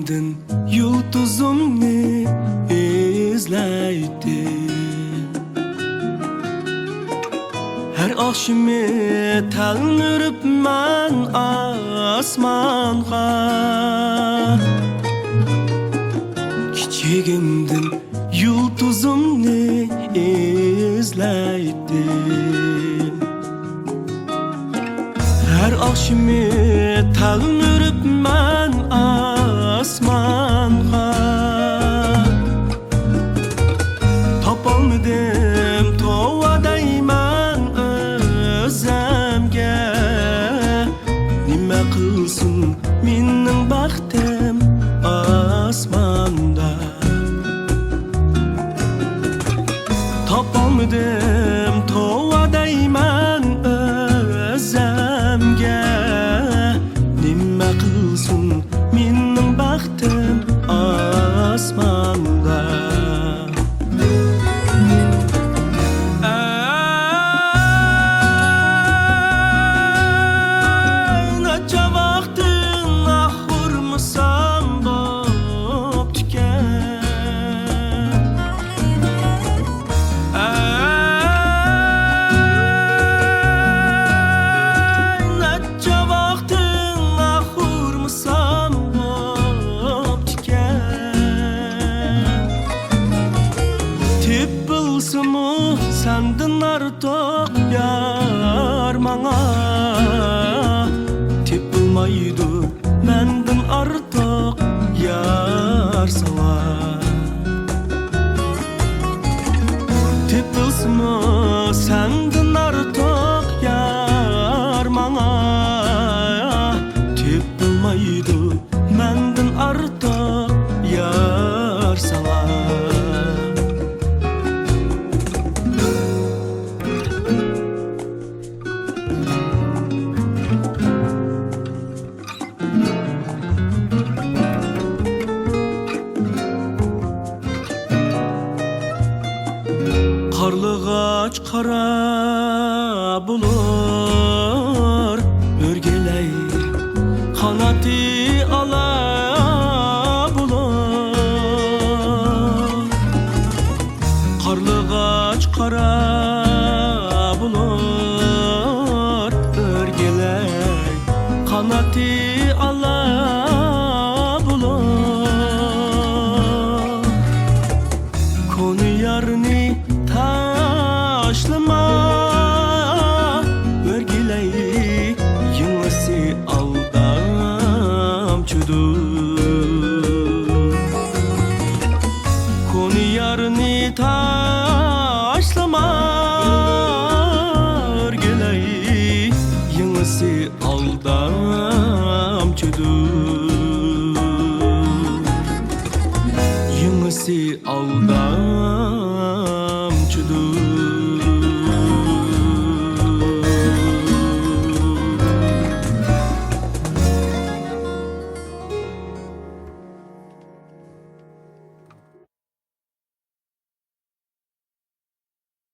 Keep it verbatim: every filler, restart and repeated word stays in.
يۇلتۇزۇمنى ئىزلەيتتىم. ھەر ئاخشىمى تەلمۈرۈپ مەن ئاسمانغا. كىچىكىمدىن يۇلتۇزۇمنى ئىزلەيتتىم. ھەر ئاخشىمى تەلمۈرۈپ مەن ئاسمانغا. تاپالمىدىم توۋا دەيمەن ئۆزۈمگە. نېمە قىلسۇن مېنىڭ بەختىم ئاسماندا. تاپالمىدىم توۋا دەيمەن ئۆزۈمگە. نېمە قىلسۇن مېنىڭ بەختىم ئاسماندا. ئەي، نەچچە ۋاقتىڭ ئاھ ئۇرمىسام بوپتىكەن. ئەي، نەچچە ۋاقتىڭ ئاھ ئۇرمىسام بوپتىكەن. تېپىلسىمۇ سەندىن ئارتۇق يار ماڭا، تېپىلمايدۇ مەندىن ئارتۇق يار ساڭا. تېپىلسىمۇ سەندىن ئارتۇق يار ماڭا، تېپىلمايدۇ مەندىن ئارتۇق يار ساڭا. قارلىغاچ قارا بولۇر ئۆرگىلەي، قانىتى ئالا بولۇر. قارلىغاچ قارا بولۇر ئۆرگىلەي، قانىتى ئالا بولۇر. كونا يارنى تاشلىما ئۆرگىلەي، يېڭىسى ئالدامچىدۇر. كونا يارنى تاشلىما ئۆرگىلەي، يېڭىسى ئالدامچىدۇر. يېڭىسى ئالدام